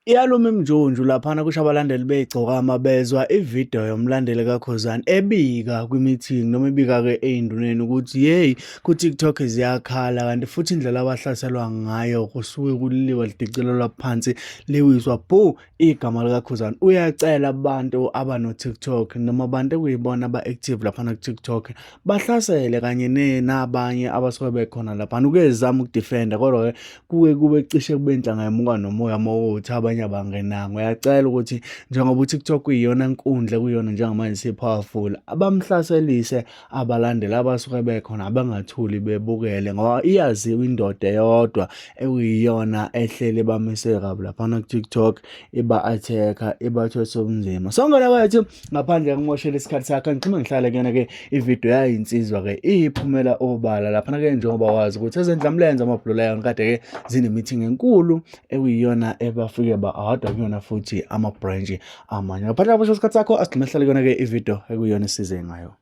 Iyaluma imjunju laphana kusho abalandeli beGcokama bezwa ividiyo yomlandeli kaKhuzani ebika kwi-meeting noma ebika-ke ey'nduneni ukuthi yeyi ku-TikTok ziyakhala kanti futhi indlela abahlaselwa ngayo kusuke kuliwa lidicilelwa phansi liwiswa bhu igama likaKhuzani. Uyacela abantu abano-TikTok noma abantu ekuyibona aba-active laphana ku-TikTok bahlasele kanye nabanye abasuke bekhona laphana ukezama ukudefenda kodwa-ke kuke kube cishe kube inhlanga nomoya mawukuthi abanye abangenanga. Uyacela ukuthi njengoba uTikTok kuyiyona nkundla kuyona njengamanje si-powerful, abamhlaselise abalandeli abasuke bekhona abangathuli bebukele ngoba iyaziwa indoda eyodwa ekuyiyona ehleli bamise kabi laphana ku-TikTok iba-attack-a ibathwesa ubunzima. Sonke lakwethu ngaphandle kokumoshela isikhathi sakho ngixhume ngihlale kuyona ke ividiyo yayinsizwa ke iphumela obala laphana ke njengoba wazi ukuthi ezendlamlenze ama-Blue Lion kade ke zine-meeting enkulu ekuyiyona ebafike ba-awada kuyona futhi ama-branch amanye. Ngaphandle kokumoshela isikhathi sakho asigxume sihlale kuyona ke ividiyo ekuyiyona esize ngayo.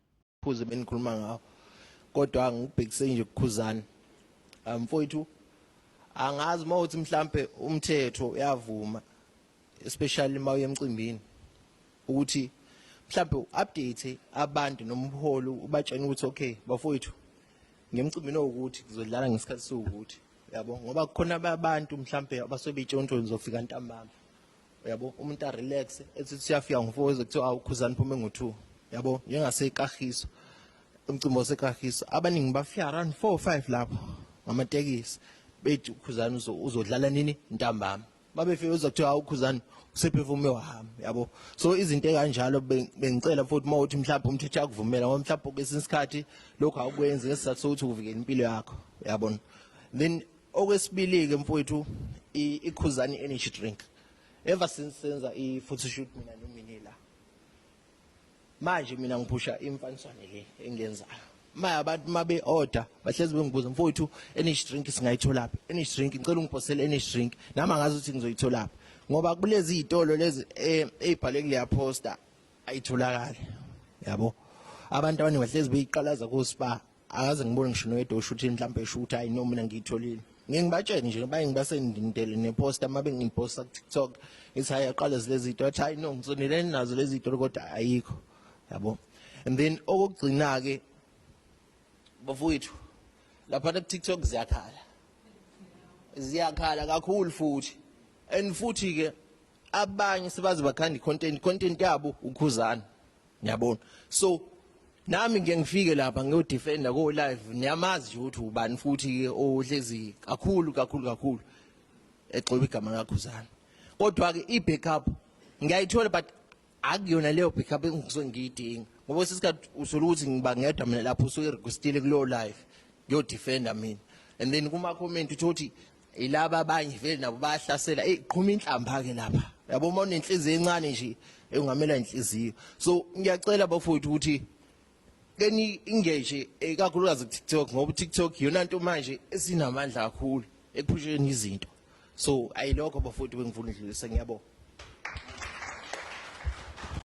Phuze benikhuluma ngawo kodwa ngibhekise nje kukhuzana mfowethu angazi uma uthi mhlambe umthetho uyavuma especially uma uye emcimbini ukuthi mhlambe uupdate abantu noma ubuholi ubatshena ukuthi okay bafowethu ngemcimbini owukuthi kuzodlala ngesikhathi siwukuthi yabo ngoba kukhona abantu mhlambe abasuke beyitshontsho nizofika ntambama uyabo umuntu arelax ethi siyafika ngo-4 kuthiwa awukhuzani phume ngo-2 yabo njengasekahiso umcimbi wasekahiso abaningi bafika around 4 5 lapho ngamatekisi bethi ukhuzani uzodlala nini ntambama babefike uza kuthiwa awukhuzani usephefumume wahamba yabo so izinto ekanjalo bengicela futhi uma uthi mhlawumbe umthetho uyakuvumela ngoba mhlawumbe kwesinye isikhathi lokhu awukwenzi ngesizathu sokuthi uvikela impilo yakho uyabona then okwesibili-ke mfowethu ikhuzani energy drink ever since senza i-photoshoot mina nomini la manje mina ngiphusha imfaniswane le engiyenzayo manje abantu uma be-order bahlezi bengibuza mfowethu energy drink singayitholaphi energy drink ngicela ungiphosele energy drink nami angazi ukuthi ngizoyitholaphi ngoba kulezi zitolo lezi ey'bhalwe kuleya poster ayitholakali yabo abantu abaningi bahlezi beyiqalaza kospa akaze ngibone ngisho noyedwa oshuthini mhlawumbe eshutha hayi no mina ngiyitholile ngike ngibatshene nje baye ngibasendindele neposta uma bengiposta ku-tiktok ngithi hhayi aqale lezi zinto athi hayi no ngisondelene nazo lezi zinto kodwa ayikho yabo and then okokugcina-ke bafowethu laphana ku-tiktok ziyakhala ziyakhala kakhulu futhi and futhi-ke abanye sebaze bakhanda i-content content yabo ukhuzana ngiyabona so nami ngike ngifike lapha ngiyodefenda ko live niyamazi nje ukuthi ubani futhi ke ohlezi kakhulu kakhulu kakhulu egxoba igama kaKhuzana kodwa ke i-backup ngiyayithola but akuyona leyo backup engisuke ngiyidinga ngoba kwesinye isikhathi usola ukuthi ngiba ngedwa mina lapho usuke requestile kuleyo live ngiyodefenda mina and then kuma-comment uthole ukuthi ilaba abanye vele nabo bayahlasela eyi qhuma inhlamba-ke lapha yabo uma unenhliziyo encane nje ungamela inhliziyo so ngiyacela bafowethu ukuthi ke ni-engage ikakhulukazi ku-tiktok ngoba u-tiktok iyona nto manje esinamandla kakhulu ekuphusheni izinto so ayilokho bafowethu bengifuna udlulisa ngiyabonga.